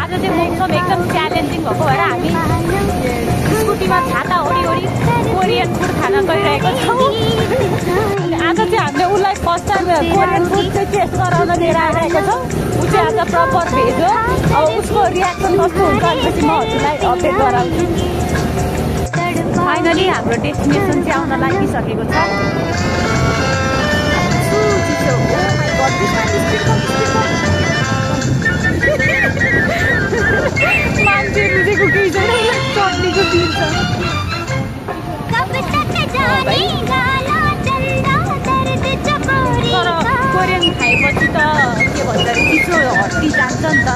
आज चाहिँ मौसम एकदम च्यालेन्जिङ भएको भएर हामी स्कुटीमा छाता ओरी कोरियन फुड खान गइरहेको छौँ। आज चाहिँ हामीले उसलाई फर्स्ट टाइम कोरियन फुड चाहिँ टेस्ट गराउन लिएर आइरहेको छौँ। ऊ चाहिँ आज प्रपर भेज हो। अब उसको रियाक्सन कस्तो हुन्छ भनेपछि म हजुरलाई अपडेट गराउँछु। फाइनली हाम्रो डेस्टिनेसन चाहिँ आउन लागिसकेको छ। मान्छेहरू चाहिँ केही छैन, चट्नीको दिन्छ। तर कोरियन खाएपछि त के भन्छ अरे चिसो हड्डी जान्छ नि त।